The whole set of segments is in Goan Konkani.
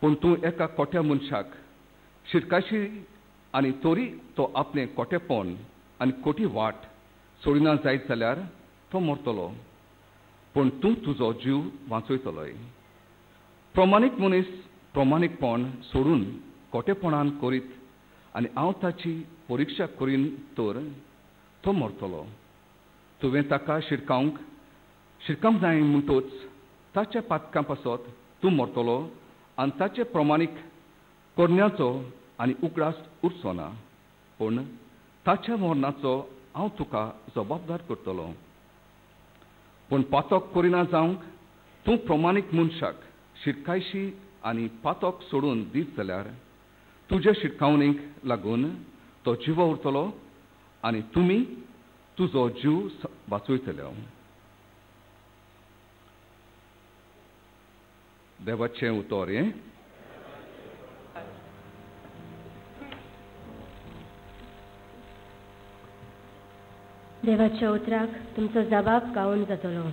पूण तूं एका कोट्या मनशाक शिरकाशी आनी तरी तो आपलें कोटेपण आनी कोटी वाट सोडिना जायत जाल्यार तो मरतलो, पूण तूं तुजो जीव वांचयतलोय. प्रमाणीक मनीस प्रमाणीकपण सोडून कोटेपणान करीत आनी हांव ताची परिक्षा करीन तर तो मरतलो. तुवें ताका शिरकावंक जाय म्हणटूच ताच्या पातकां पासत तूं मरतलो आनी ताचे प्रमाणीक करण्याचो आनी उगडास उरचो ना, पूण ताच्या मरणाचो हांव तुका जबाबदार करतलो. पूण पातक करिना जावंक तूं प्रमाणीक मनशाक शिरकायशी आनी पातक सोडून दीत जाल्यार तुजे शिटकावणेक लागून तो जिवो उरतलो आनी तुमी तुजो जीव वाचयतले. देवाचें उतर हें. देवाच्या उतराक तुमचो जबाब गावन जातलो.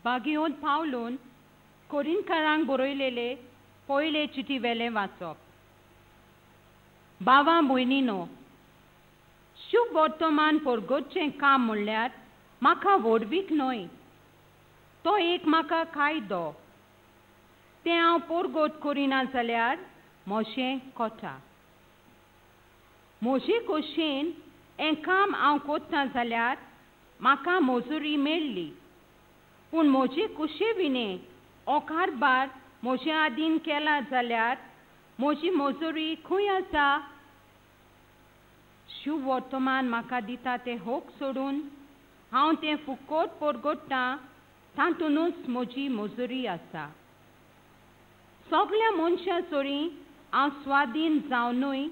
बागियोन पावलून कोरिनकारांक बरयलेले पयले चिटी वेलें वाचप. बावा भयणीनो, शुभ वर्तमान परगटचें काम म्हणल्यार म्हाका व्हडवीक न्हय, तो एक म्हाका कायदो. तें हांव परगट करिना जाल्यार म्हजें कोता. म्हजे खोशयेन हें काम हांव करता जाल्यार म्हाका मजुरी मेळ्ळी, पूण म्हजे कुशे विणे हो कारबार म्हजे आदीन केला जाल्यार म्हजी मजुरी खंय आसा? शुभ वर्तमान म्हाका दिता तें होक सोडून हांव तें फुकट परगट्टां, तातूंतच म्हजी मजुरी आसा. सगल्या मनशां सरी हांव स्वाधीन जावनूय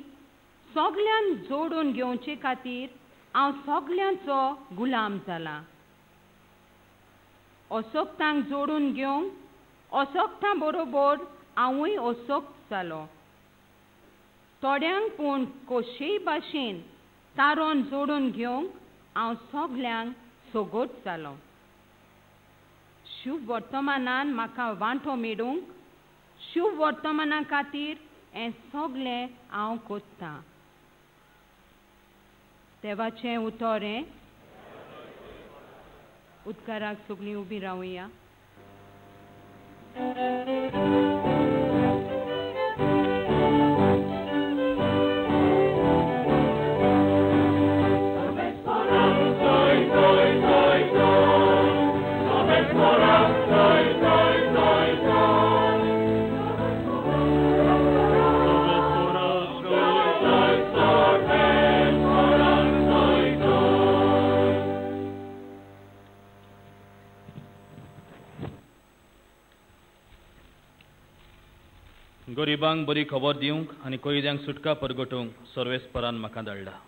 सगल्यांक जोडून घेवचे खातीर हांव सगल्यांचो गुलाम जाला. असक्तांक जोडून घेवंक असक्तां बरोबर हांवूय असक्त जालो. थोड्यांक पूण कशेय भाशेन तारोन जोडून घेवंक हांव सगल्यांक सोगोट जालो. शुभ वर्तमानान म्हाका वांटो मेळूंक शुभ वर्तमाना खातीर हें सगलें हांव करतां. देवाचें उतर हें. उदकाराक सगळीं उबी रावया. गरिबांक बरी खबर दिवंक आनी कैद्यांक सुटका परगटूंक सर्वेस्परान म्हाका धाडला.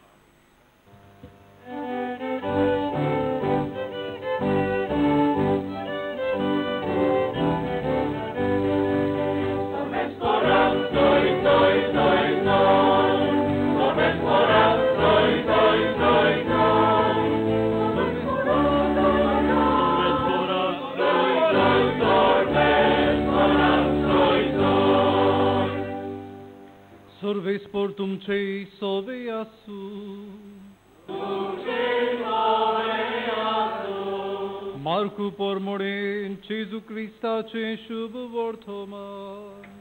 सर्वेस्पर तुमचे सोवे आसू. मार्कू पोरमोडेन जेजू क्रिस्ताचें शुभ वर्तमान.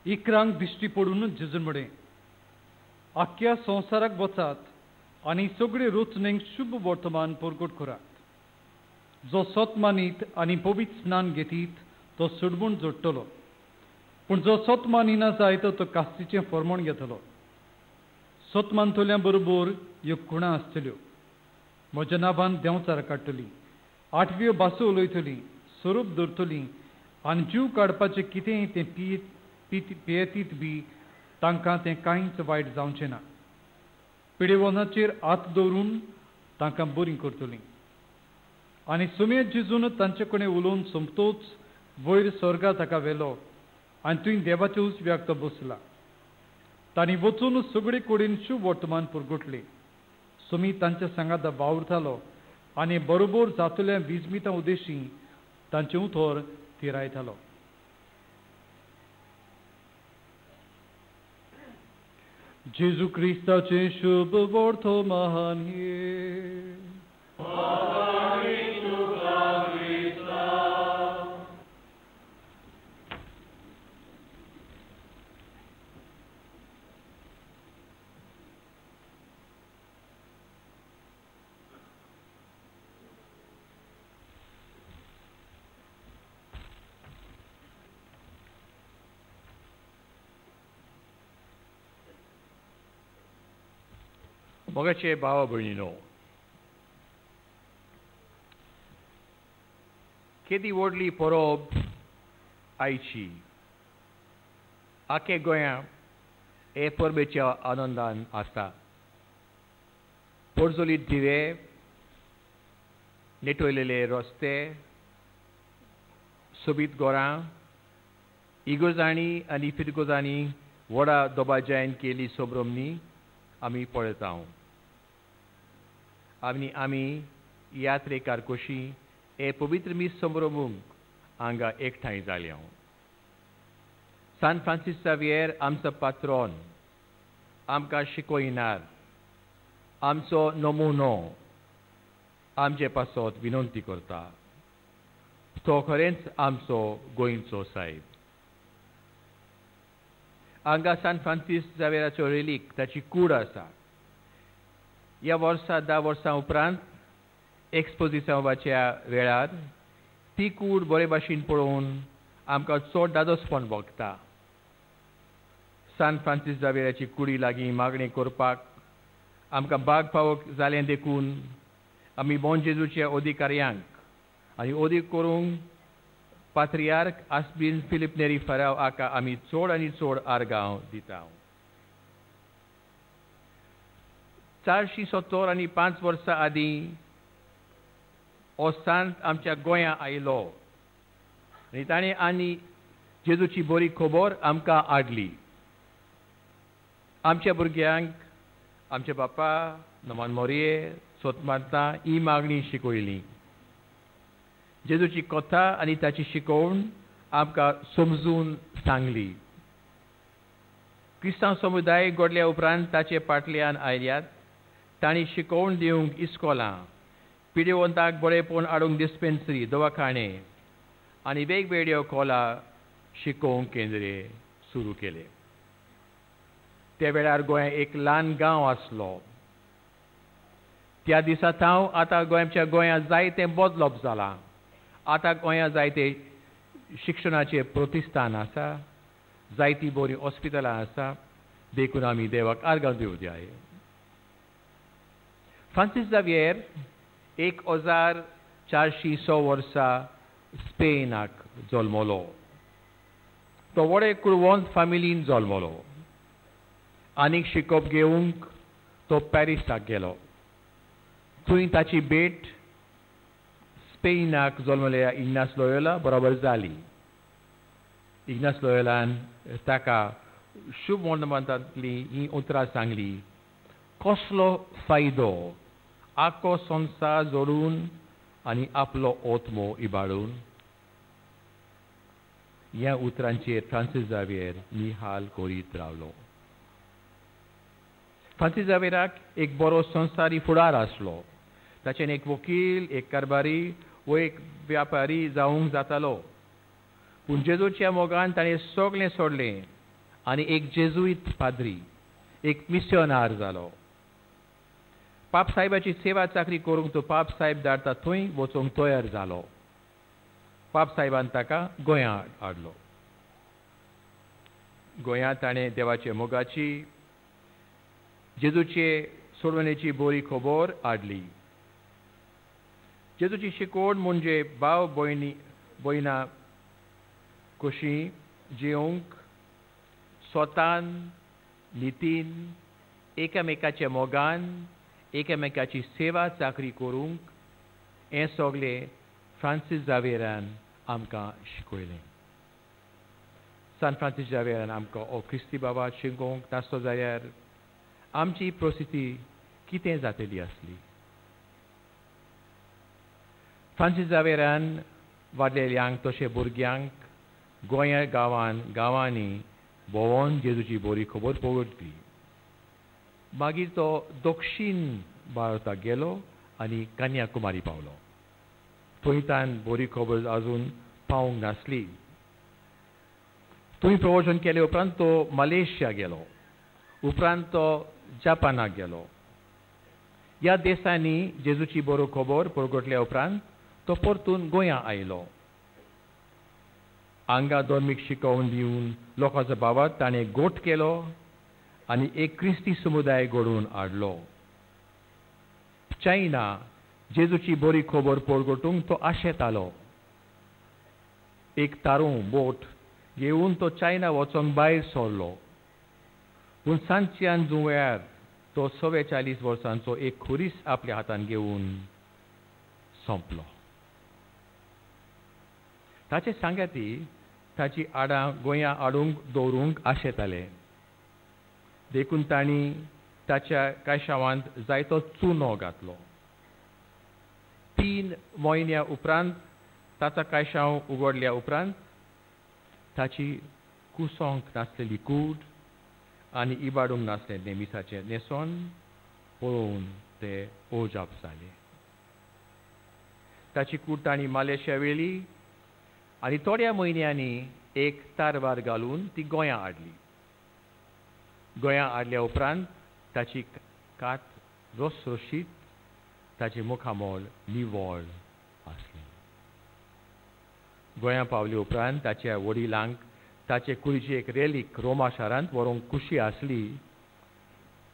इकरांक दिश्टी पडून जेजून म्हळें, आख्ख्या संवसाराक वचात आनी सगळे रचणेक शुभ वर्तमान परगट करात. जो सत मानीत आनी पवित्र स्नान घेतीत तो सुडबूण जोडटलो, पूण जो सत मानिना जायत तो कास्तीचें फर्मण घेतलो. सत मानतल्या बरोबर ह्यो खुणां आसतल्यो. म्हज्या नांवान देंवचार काडटली, आठव्यो भासो उलयतली, स्वरूप धरतली आनी जीव काडपाचें कितेंय तें पियेतीत बी तांकां तें कांयच वायट जावचें ना. पिडेवनाचेर हात दवरून तांकां बरीं करतलीं. आनी सुमेद जेजून तांचे कडेन उलोवन सोंपतोच वयर स्वर्गा ताका व्हेलो आनी थंय देवाच्या उजव्याक तो बसला. तांणी वचून सगळे कडेन शुभ वर्तमान पुरगुटले. सुमी तांच्या सांगाता वावुरतालो आनी बरोबर जातल्या विजमिता उद्देशी तांचें उतर थिरायतालो. जेजू क्रिस्ताचें शुभ वर्तमान हें. मोगाचे भावा भयणीनो, केदी व्हडली परब आयची. आखे गोंया हे परबेच्या आनंदान आसता. पोरजोलीत दिवे, नेटवयलेले रस्ते, सोबीत घरां, इगोजांनी आनी फिरगोजांनी व्हडा दबाज्यान केली सोब्रमणी आमी पळयता. आनी आमी यात्रेकार कशी हे पवित्र मीस समरमूंक हांगा एकठांय जाल्या. सान फ्रांसीस जावियर आमचो पात्रोन, आमकां शिकयनार, आमचो नमुनो आमचे पासत विनंती करता. तो खरेंच आमचो गोंयचो साहेब. हांगा सान फ्रांसीस जावियराचो रेलीक, ताची कूड आसा. ह्या वर्सा 10 वर्सां उपरांत एक्सपोजिसांवाच्या वेळार ती कूड बरे भाशेन पळोवन आमकां चड दादोसपण भोगता. सान फ्रांसीस जावियराची कुडी लागीं मागणें करपाक आमकां भाग पावक जालें देखून आमी बोन जेजूच्या अधिकाऱ्यांक आनी अदीक करूंक पात्रियार्क आस्बीन फिलीप नेरी फराव हाका आमी चड आनी चड आर्गांव दिता. 470 आनी 5 वर्सां आदीं हो सांत आमच्या गोंया आयलो आनी ताणें आनी जेजूची बरी खबर आमकां हाडली. आमच्या भुरग्यांक आमचे बापा नमान मोरये सोतमार्ता ही मागणी शिकयली. जेजूची कथा आनी ताची शिकोवण आमकां समजून सांगली. क्रिस्तांव समुदाय घडल्या उपरांत ताचे फाटल्यान आयल्यात. तांणी शिकोवण दिवंक इस्कोलां, पिडेवंताक बरेपण हाडूंक डिस्पेन्सरी, दवाखाने आनी वेगवेगळ्यो कोला शिकोवंक केंद्रे सुरू केले. त्या वेळार गोंय एक ल्हान गांव आसलो. त्या दिसा थावन आतां गोंयच्या गोंयांत जायतें बदलप जालां आतां गोंया जायते शिक्षणाचे प्रतिष्ठान आसा, जायतीं बरीं हॉस्पिटलां आसा, देखून आमी देवाक आर्गां दिवंक जाय. फ्रांसीस जावियर 1406 वर्सा स्पेनाक जल्मलो. तो व्हडे कुळवंत फामिलीन जल्मलो. आनीक शिकप घेवंक तो पॅरिसाक गेलो. थंय ताची भेट स्पेनाक जल्मल्या इग्नास लोयोला बरोबर जाली. इग्नास लोयोलान ताका शुभ वर्तमानांतलीं हीं उतरां सांगली, कसलो फायदो आख्खो संवसार जोडून आनी आपलो आत्मो इबाडून. ह्या उतरांचेर फ्रांसीस जावियर निहाल करीत रावलो. फ्रांसीस जावियराक एक बरो संवसारी फुडार आसलो. ताचेन एक वकील, एक कारभारी वो एक व्यापारी जावंक जातालो. पूण जेजूच्या मोगान ताणें सगळें सोडलें आनी एक जेजुईत पाद्री, एक मिस्योनार जालो. पाप साहेबाची सेवा चाकरी करूंक तो पाप साहेब धाडटा थंय वचूंक तयार जालो. पाप साहेबान ताका गोंया हाडलो. गोंयांत ताणें देवाच्या मोगाची, जेजूचे सोडवणेची बरी खबर हाडली. जेजूची शिकवण म्हणजे भाव भयणी भयणां कशीं जिवंक, स्वतान, नितीन, एकामेकाच्या मोगान, एकामेकाची सेवा चाकरी करूंक, हें सगळें फ्रांसीस जावियरान आमकां शिकयलें. सान फ्रांसीस जावियरान आमकां हो क्रिस्ती बाबा शिकोवंक नासलो जाल्यार आमची परिस्थिती कितें जातली आसली. फ्रांसीस जावियरान वाडलेल्यांक तशें भुरग्यांक गोंया गांवान गांवांनी भोंवोन जेजूची बरी खबर पळोवपी. मागीर तो दक्षीण भारताक गेलो आनी कन्याकुमारी पावलो. थंय तान बरी खबर आजून पावूंक नासली. थंय प्रवचन केले उपरांत तो मलेशिया गेलो. उपरांत तो जपानाक गेलो. ह्या देशांनी जेजूची बरो खबर परगटल्या उपरांत तो परतून गोंया आयलो. हांगा धर्मीक शिकोवन दिवन लोकांचो बाबत ताणें गोट केलो आनी एक क्रिस्ती समुदाय घडोवन हाडलो. चायना जेजूची बरी खबर परगटूंक तो आशेतालो. एक तारूं बोट घेवन तो चायना वचोंक भायर सरलो. पूण सांच्यान जुंव्यार तो 44 वर्सांचो एक खुरीस आपल्या हातान घेवन सोंपलो. ताचे सांगाती ताची आडां गोंया हाडूंक दवरूंक आशेताले. देखून तांणी ताच्या कायशावांत जायतो चुनो घातलो. 3 म्हयन्या उपरांत ताचो कायशांव उगडल्या उपरांत ताची कुसोंक नासलेली कूड आनी इबाडूंक नासलें नेमिसाचें न्हेसण पळोवन ते ओजाप जाले. ताची कूड तांणी मालेशिया व्हेली आनी थोड्या म्हयन्यांनी एक तारवार घालून ती गोंया हाडली. गोंया हाडल्या उपरांत ताची कात रसरशीत, ताचें मुखामोल निवळ आसलें. गोंया पावले उपरांत ताच्या वडिलांक ताचे कुडीची एक रेलीक रोमा शारांत व्हरूंक खुशी आसली.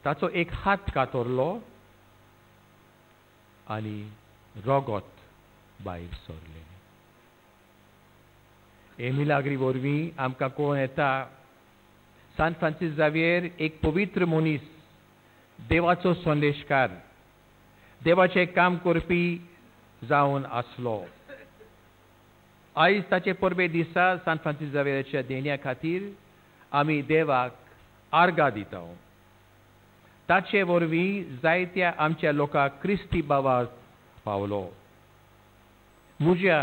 ताचो एक हात कातरलो आनी रगत भायर सरलें. हे मिलाग्री वरवीं आमकां कळोवन येता सान फ्रांसीस जावियर एक पवित्र मनीस, देवाचो संदेशकार, देवाचें काम करपी जावन आसलो. आयज ताचे परबे दिसा सान फ्रांसीस जावियराच्या देण्या खातीर आमी देवाक आर्गां दिता. ताचे वरवीं जायत्या आमच्या लोकांक क्रिस्ती बाबा पावलो. म्हज्या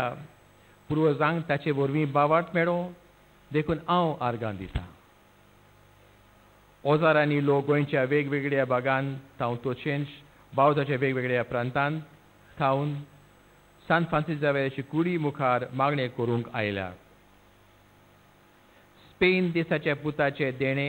पुर्वजांक ताचे वरवीं बावाट मेळो देखून हांव आर्गां दिता. हजारांनी लोक गोंयच्या वेगवेगळ्या भागांत थावन तशेंच भारताच्या वेगवेगळ्या प्रांतांत थावन सान फ्रांसीस जावियराची कुडी मुखार मागणें करूंक आयल्या. स्पेन देशाच्या पुताचे देणें